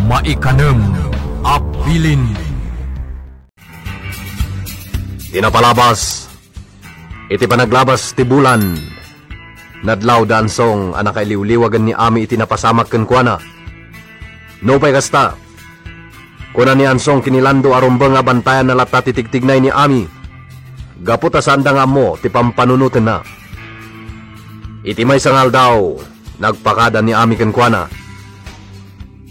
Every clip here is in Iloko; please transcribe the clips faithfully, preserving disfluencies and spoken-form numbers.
Maikanem a bilin. Ti napalabas, iti panaglabas ti bulan, nadlaw da Ansong a nakailiwliwagen ni Ami iti napasamak kenkuana. Nupay kasta, kuna ni Ansong ken ni Lando a rumbeng a bantayanna latta ti tigtignay ni Ami, gapu ta saanda nga ammo ti pampanunotenna. Iti maysa nga aldaw, nagpakada ni Ami kenkuana.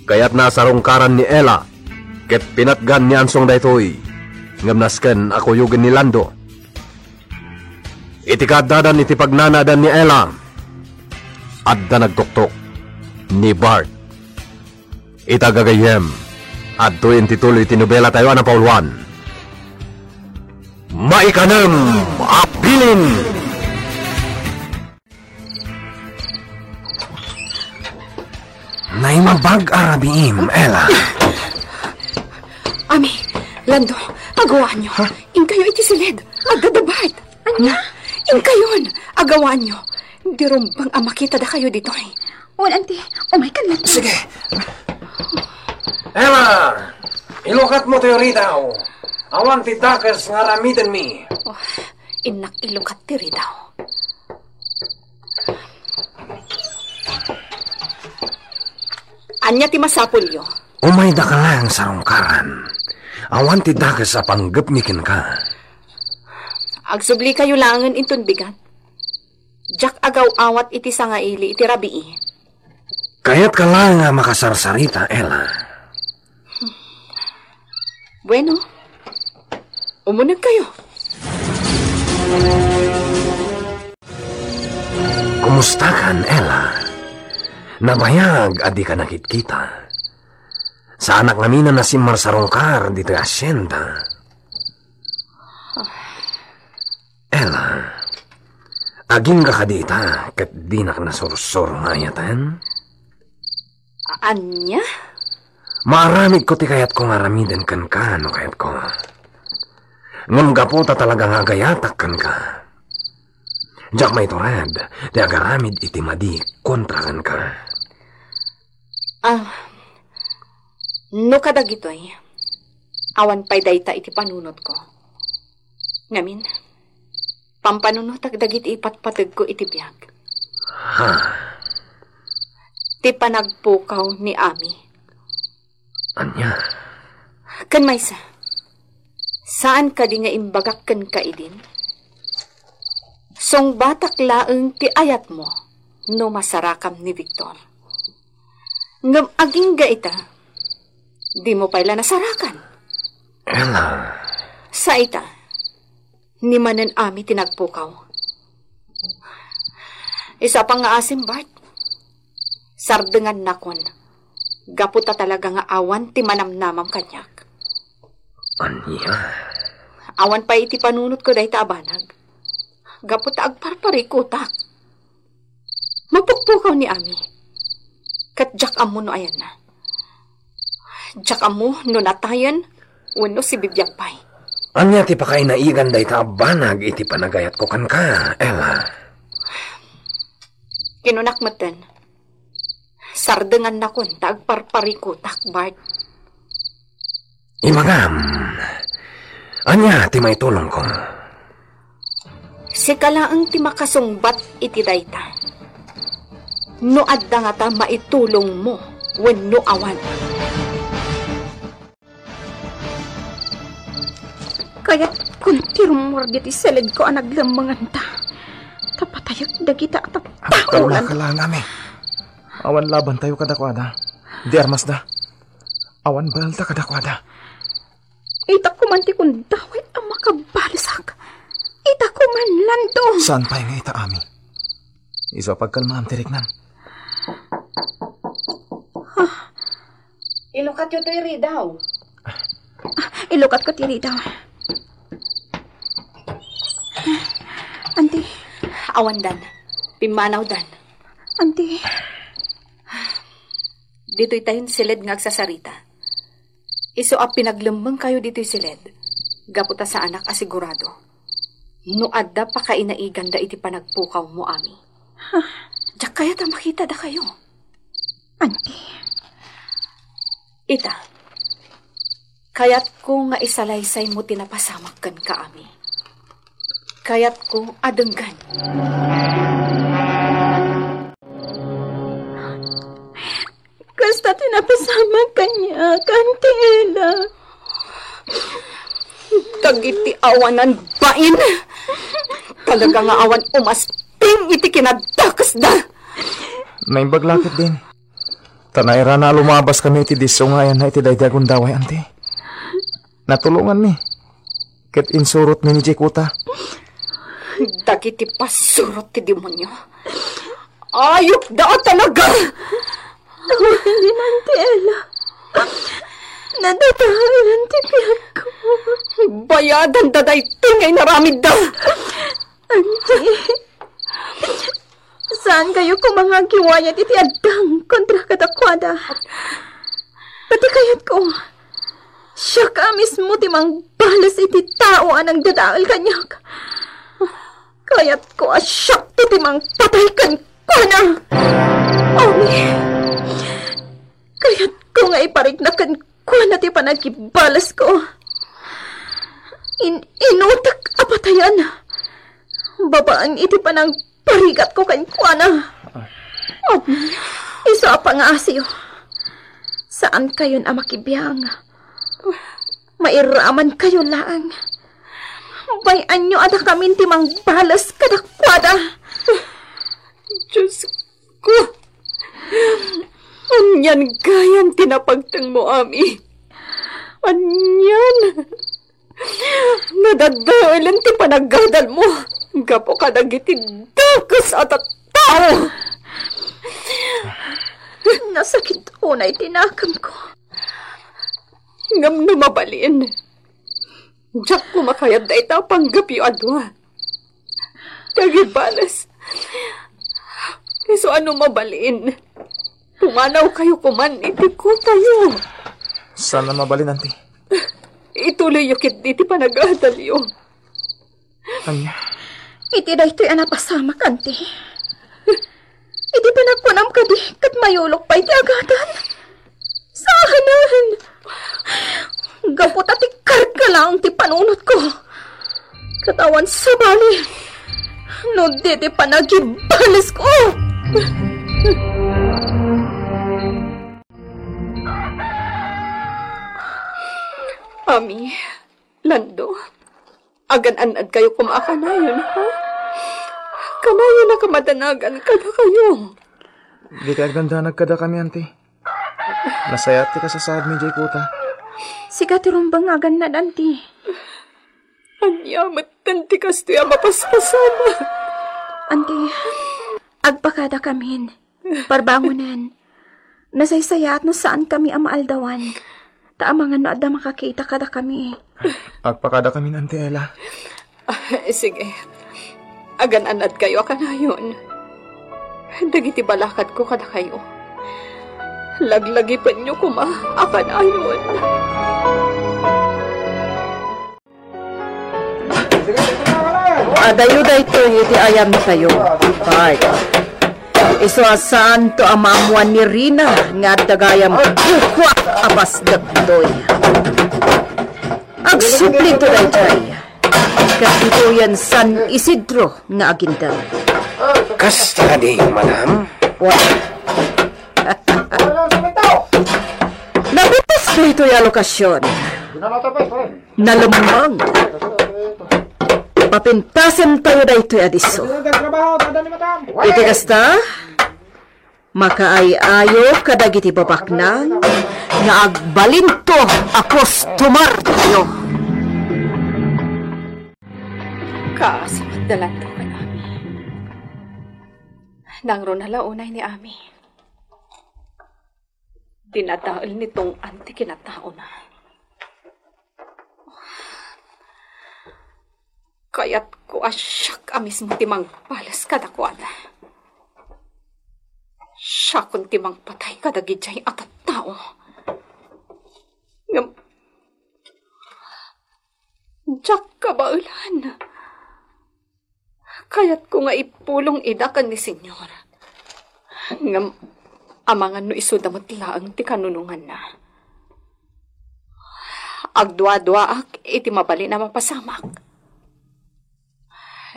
Kayatna a sarungkaran ni Ella, ket pinatgan ni Ansong daytoy, ngem nasken a kuyogen ni Lando. Iti kaaddadan iti pagnanaadan ni Ella, adda nagtuktok ni Bart. Ita gagayyem, adtoy ti tuloy ti nobela tayo a napauluan. Maikanem a bilin! Naimbag a rabiim, Ella. Ami, Lando, agawaanyo. Ha? Inkayo iti siled. Adda da Bart. Ania? Inkayon, agawaanyo. Di rumbeng a makita dakayo ditoy. Wen, anti, umaykan latta. Sige. Ella, ilukatmo ti ridaw. Awan ti dakes nga aramidenmi. Oh, innak ilukat ti ridaw. Ania ti masapulyo? Umayda ka lang sarungkaran. Awan ti dakes a panggepmi kenka. Agsublikayo laengen inton bigat. Diak agaw-awat iti sangaili iti rabii. Kayatka lang a makasarsarita, Ella. Bueno, umunegkayo. Kumustakan, Ella? Nabayag a dika nakitkita. Saanak ngamin a nasimmarsarungkar ditoy asyenda. Ella, agingga kadi ita ket dinak nasursuro nga ayaten? Ania? Maaramidko ti kayatko nga aramiden kenka no kayatko. Ngem gapu ta talaga nga agayatak kenka, diak maitured ti agaramid iti madi kontra kenka. Ah, no kadagitoy, awan pay dayta iti panunotko. Ngamin, pampanunotak dagiti ipatpategko iti biag. Ha? Ti panagpukaw ni Ami. Ania? Ken maysa, saan kadi nga imbagak kenka idin? Sungbatak laeng ti ayatmo no masarakam ni Victor. Ngem agingga ita, dimo pay la nasarakan. Ella. Sa ita, ni manen Ami ti nagpukaw. Isu a pangngaasim, Bart. Sardengannakon. Gapu ta talaga nga awan ti manamnamam kaniak. Ania? Awan pay iti panunotko dayta a banag. Gapu ta agparparikutak. Mapukpukaw ni Ami. Ket diak ammo no ayanna. Diak ammo no natayen wenno sibibiag pay. Ania ti pakainaigan dayta a banag iti panagayatko kenka, Ella? Kinunak metten, sardengannakon ta agparparikutak, Bart. Ibagam, ania ti maitulongko? Sika laeng ti makasungbat iti dayta. No adda ngata maitulongmo wenno awan. Kayatkon ti rummuar ditoy siledko a naglemmenganta. Ta patayek dagita a tattao. Agkarulaka laeng, Ami. Awan labantayo kadakuada. Di armasda. Awan baelta kadakuada. Ita koman ti kundaway a makabalisak. Ita koman, Lando. Saan pay nga ita, Ami? Isu a pagkalmaam ti riknam. Ilukatyo toy ridaw. Ah, ilukatko ti ridaw. Anti. Awandan. Pimmanawdan. Anti. Ditoy tayon siled nga agsasarita. Isu a pinaglemmengkayo ditoy siled, gapu ta saanak a sigurado no adda pakainaiganda iti panagpukawmo, Ami. Huh? Diak kayat a makita dakayo. Anti. Ita, kayatko nga isalaysaymo ti napasamak kenka, Ami. Kayatko a denggen. Kasta ti napasamak kaniak, Auntie Ella. Dagiti awanan bain, talaga nga awan umasting iti kinadakesda. Naimbag la ketdin. Ta nairana a lumabaskami iti disso nga ayanna iti daydi a gundaway, Auntie. Natulonganmi. Ket insurotmi ni Jay Kuta. Dagiti pasurot ti demonio. Ayupda a talaga! Awanen, Auntie Ella. Nadadaelan ti biagko. Bayadanda daytoy nga inaramidda. Auntie, saankayo koma nga agiwayat iti addang kontra kadakuada. Pati kayatko, siak a mismo ti mangbales iti tao a nangdadael kaniak. Kayatko a siak ti mangpatay kenkuana. Amin. Kayatko nga iparikna kenkuana ti panagibalesko. In-, inutek a patayen. Babaen iti panangparigatko kenkuana. Amin. Isu a pangaasiyo. Saankayon a makibiang. Mairamankayo laeng. Bay-anyo a dakamin ti mangbales kadakuada. Diosko, anian gayam ti napagtengmo, Ami? Anian? Nadadaelen ti panagadalmo gapu kadagiti dakes a tattao. Nasakit unay ti nakemko. Ngem no mabalin, diak koma kayat dayta a panggepyo a dua. Ti agibales, isu a no mabalin, pumanawkayo koman iti kutayo. Saan a mabalin, Auntie. Ituloyyo ketdi ti panagadalyo. Ania? Iti daytoy a napasamak, Auntie. Iti panagkunam kadi, ket mayulok pay ti agatan. Saanen! Gapu ta ti karga laeng ti panunotko. Ket awan sabali no di ti panagibalesko. Ami, Lando, agan-annadkayo koma a kanayon, ha? Kanayon a kamadanagan kadakayo. Dikay agdandanag kadakami, Auntie. Nasayaat ti kasasaadmi idiay kuta. Sika ti rumbeng nga agannad, Auntie. Ania metten ti kastoy a mapaspasamak? Auntie, agpakadakamin. Parbangonen. Nasaysayaat no saankami a maaldawan. Ta amangan no adda makakita kadakami. Agpakadakamin, Auntie Ella. Ah, sige. Agan-annadkayo a kanayon. Dagiti balakadko kadakayo, laglagipenyo koma a kanayon. Adayo daytoy iti ayantayo, Bart. Isu a saanto a maammuan ni Rina nga adda gayam kukua a pasdektoy. Agsublito daytoy. Ket ditoyen San Isidro nga agindem. Kasta kadi, madam? Wa. Nabutas daytoy a lokasyon. Nalemmeng. Papintasentayo daytoy a disso. Iti kasta, makaay-ayo kadagiti babaknang nga agbalinto a customertayo. Kaasimet da lantaw ken Ami. Nangruna la unay ni Ami. Dinadael ni Tong-an ti kinataona. Kayatko a siak a mismo ti mangbales kadakuada. Siakon ti mangpatay kadagidiay a tattao. Ngem, diak kabaelan. Kayatko nga ipulong ida ken ni Señor. Ngem amangan no isuda met laeng ti kanunonganna. Agduaduaak iti mabalin a mapasamak.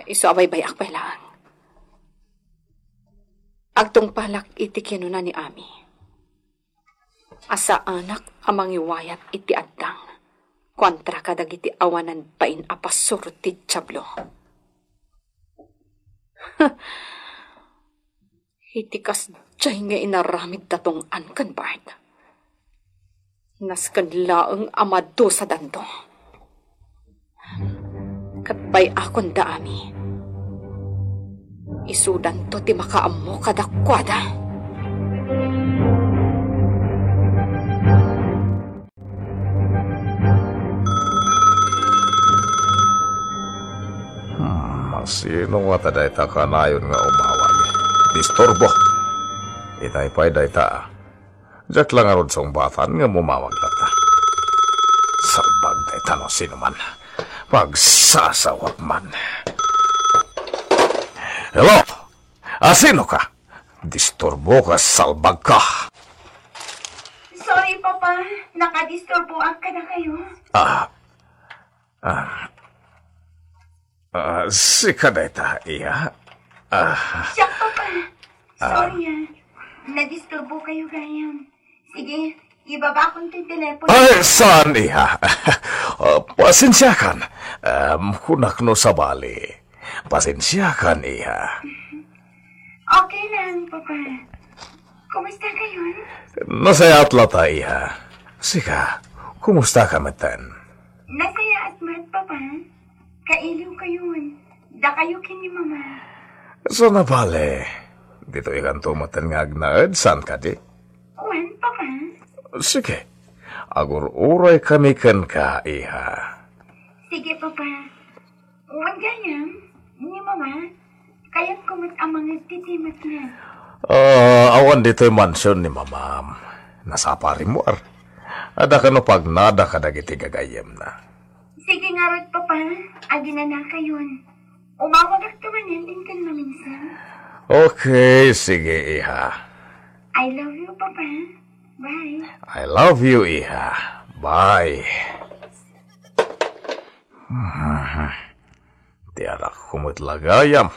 Isu a baybay-ak pay laeng. Agtungpalak iti kinuna ni Ami a saanak a mangiwayat iti addang kontra kadagiti awanan bain a pasuro ti Diablo. Iti kasdiay nga inaramidda tungtan ken Bart, nasken laeng a madusadanto. Ket bay-akon da Ami. Isudanto ti makaammo kadakuada. Hmm, sino ngata dayta kanayon nga umawag? Disturbo. Itay pay dayta. Diak la ngarud sungbatan nga umawag latta. Salbag dayta no sino man. Pagsasawak man. Hello? Asino ka? Disturbo ka, salbag ka. Sorry, Papa. Nakadisturboak kadakayo. Ah, ah, ah, sika dayta, iya? Ah, Siak, Papa. Ah. Sorry, ah. Nadisturbo kayo gayam. Sige, ibabakon ti telepono. Ay, saan, iha? Ah, pasensiakan. Em, kunak no sabali. Pasensiakan, iha. Okay lang, Papa. Kumusta kayon? Nasayaat latta, iha. Sika, kumusta ka metten? Nasayaat met, Papa. Kailiw kayon. Dakayo ken ni Mama. Saan a bale. Ditoy kanto metten nga agnaed, saan kadi? Wen, Papa. Sige. Agur-uray kami kenka, iha. Sige, Papa. Wen gayam, ni Mama, kayatko met a mangagtitimatngat. Ah, awan ditoy mansion ni Mamam. Nasapa rimmuar. Adda kano pagnada kadagiti gagayyemna. Sige ngarud, Papa. Aginanakayon. Umawagakto manen inton maminsan. Okay, sige, iha. I love you, Papa. Bye. I love you, iha. Bye. Mhm. Ti anak ko met la gayam.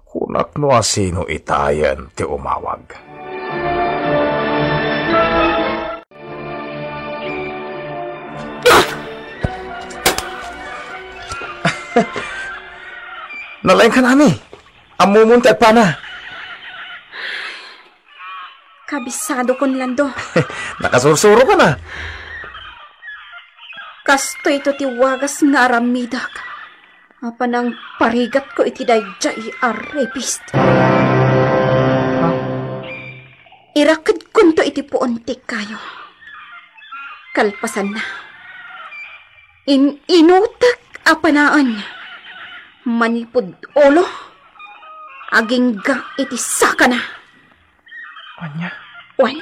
Kunak no asino itayen ti umawag. Nalaingkan, Ami. Ammomon ti agpana. Kabisadokon, Lando. Nakasursurokan, a. Kastoyto ti wagas nga aramidek a panangparigatko iti daydiay a rapist. Irakedkonto iti puon ti kayo. Kalpasanna, in-inutek a panaen manipud ulo agingga iti sakana. Ania? Wen,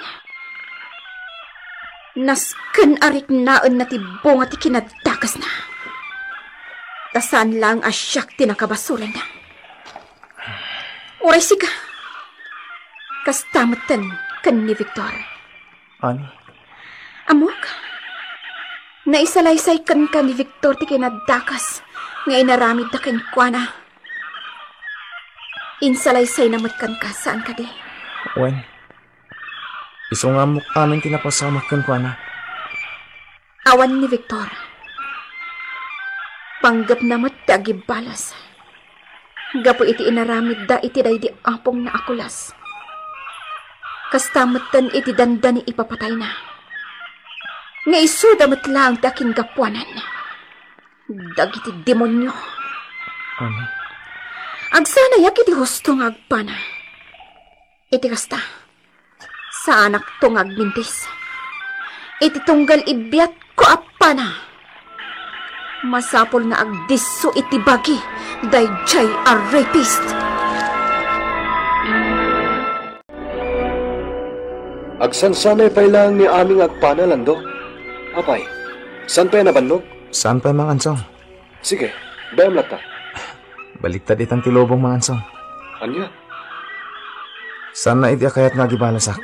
nasken a riknaenna ti bunga ti kinadakesna. Ta saan laeng a siak ti nakabasulanna. Uray sika, kasta metten ken ni Victor. Ani? Ammok, naisalaysay kenka ni Victor ti kinadakes nga inaramidda kenkuana. Insalaysayna met kenka, saan kadi? Wen, isu nga ammok amin ti napasamak kenkuana. Awan ni Victor. Panggepna met ti agibalas gapu iti inaramidda iti daydi apongna a kulas. Kasta metten iti dandani ipapatayna. Nga isuda met laeng ti akinggapuanan dagiti demonio. Amen. Agsanayak iti husto nga agpana. Iti kasta, saanakto nga agmintis. Iti tunggal ibiatko a pana, masapul nga agdisso iti bagi daydiay a rapist. Agsansanay pay laeng ni Ami nga agpana, Lando. Apay, saan pay a nabannog? Saan pay, Mang Ansong? Sige, bayam latta. Baliktad itan ti lubong, Mang Ansong. Ania? Saanna idi a kayat nga agibalasak.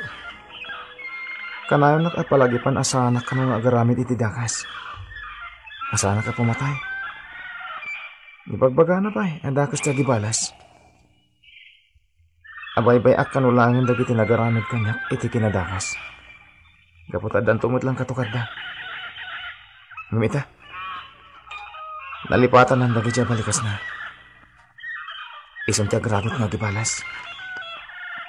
Kanayonak a palagipan a saanak kano nga agaramid iti dakes. A saanak a pumatay. Ibagbagana pay a dakes ti agibalas. Abaybay-ak kano laengen dagiti nagaramid kaniak iti kinadakes. Gapu ta addanto met laeng katukadda. Ngem ita, nalipatanan dagiti abalikesna. Isun ti agragot nga agibalas.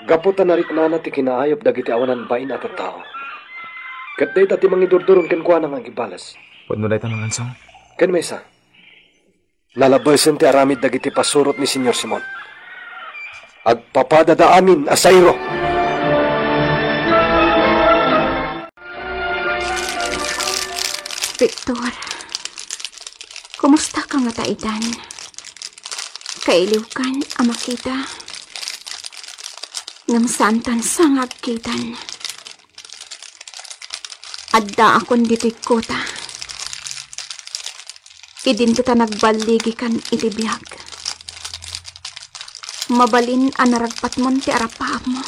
Gapu ta nariknana ti kinaayup dagiti awanan bain a tattao. Ket dayta ti mangidurduron kenkuana nga agibalas. Pudno dayta, Mangansong? Ken maysa, nalabesen ti aramid dagiti pasurot ni Señor Simon. Agpapadada amin a sairo. Victor, kumusta ka ngata itan? Kailiwkan a makita. Ngem saantan sa nga agkitan. Addaakon ditoy kota. Idinto ta nagballigikan iti biag. Mabalin a naragpatmon ti arapaapmo.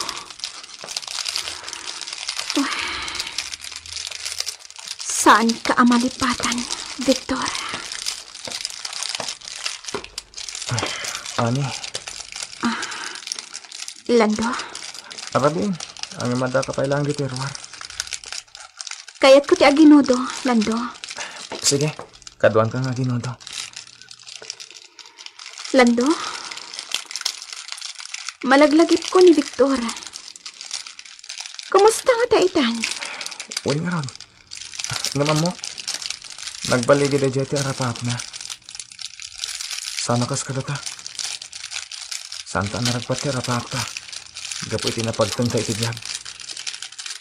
Saanka a malipatan, Victor. Ani? Lando? Arabien, ngem addaka pay laeng ditoy ruar. Kayatko ti aginudo, Lando. Sige, kaduanka nga aginudo. Lando? Malaglagipko ni Victor. Kumusta ngata itan? Wen ngarud. Ngem ammok, nagballigi daydiay ti arapaapna. Saan a kas kadata. Saanta a naragpat ti arapaapta gapu iti napagtengta iti biag.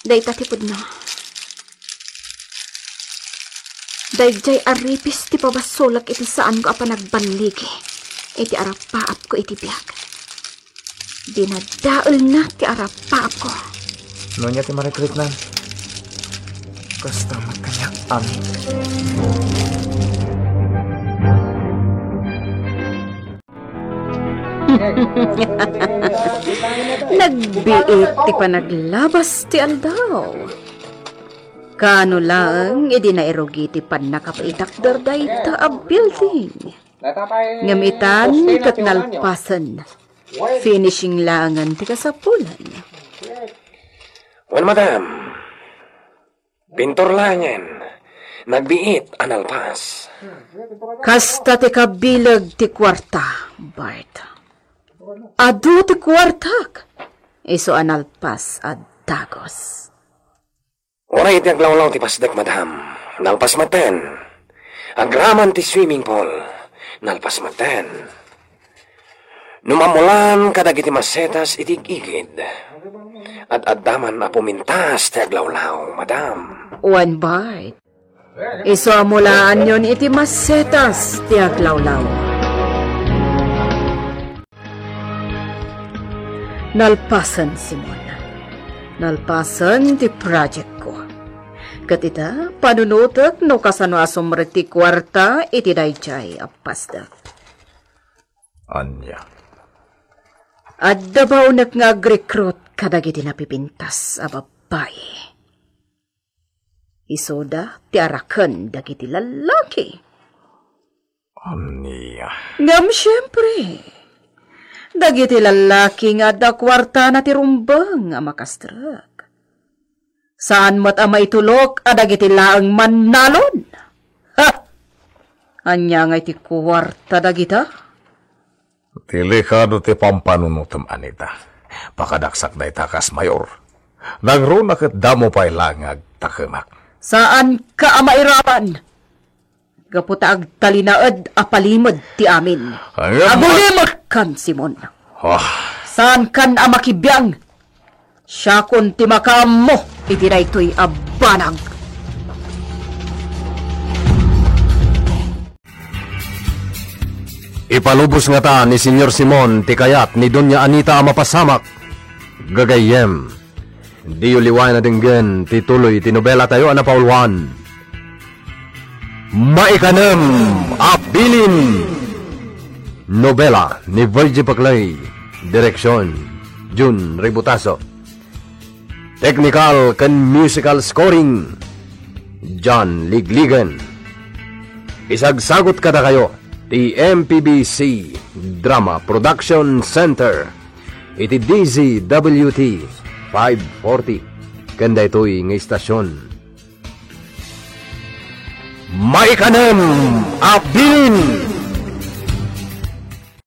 Dayta ti pudno. Daydiay a ripis ti pabasolek iti saanko a panagballigi iti arapaapko iti biag. Dinadaelna ti arapaapko. No ania ti marikriknan, kasta met kaniak, amin. Nagbiit ti panaglabas ti aldaw. Kano laeng idi nairugi ti pannakapaitakder dayta a building. Ngem itan ket nalpasen. Finishing laengen ti kasapulan. Wen, madam, pintor laengen. Nagbiit a nalpas. Kasta ti kabileg ti kuarta, Bart. Adu ti kuartak. Isu a nalpas a dagus. Uray iti aglawlaw ti pasdek, madam, nalpas metten. Agraman ti swimming pool, nalpas metten. No mamulan kadagiti masetas iti igid, ad-adda man a pumintas ti aglawlaw, madam. Wen, Bart. Isu a mulaanyon iti masetas ti aglawlaw. Nalpasen, Simon. Nalpasen ti project ko. Ket ita, panunotek no kasano a sumrek ti kuarta iti daydiay a pasdek. Ania? Adda baonek nga agrekrut kadagiti napipintas a babbai. Isuda ti araken dagiti lallaki. Ania? Ngem siempre, dagiti lallaki nga adda kuartana ti rumbeng a makastrek. Saan met a maitulok a dagiti laeng mannalon. Ha! Ania nga iti kuarta dagita? Delikado ti pampanunotem, Anita. Pakadaksak dayta kas mayor. Nangruna ket damo pay laeng nga agtakemak. Saanka a mairaman. Gapu ta agtalinaed a palimed ti amin. Ngem agulimekkan, Simon. Ah. Saankan a makibiang. Siakon ti makaammo iti daytoy a banag. Ipalubos ngata ni Señor Simon ti kayat ni Doña Anita a mapasamak. Gagayyem, diyo liwayan a denggen ti tuloy ti nobelatayo a napauluan. Maikanem a bilin. Nobela ni Virgie Paclay. Direksyon, Jun Ributaso. Technical ken musical scoring, John Ligligan. Isagsagut kadakayo ti M P B C Drama Production Center iti D Z W T five forty ken daytoy nga istasyon. Maikanem a bilin!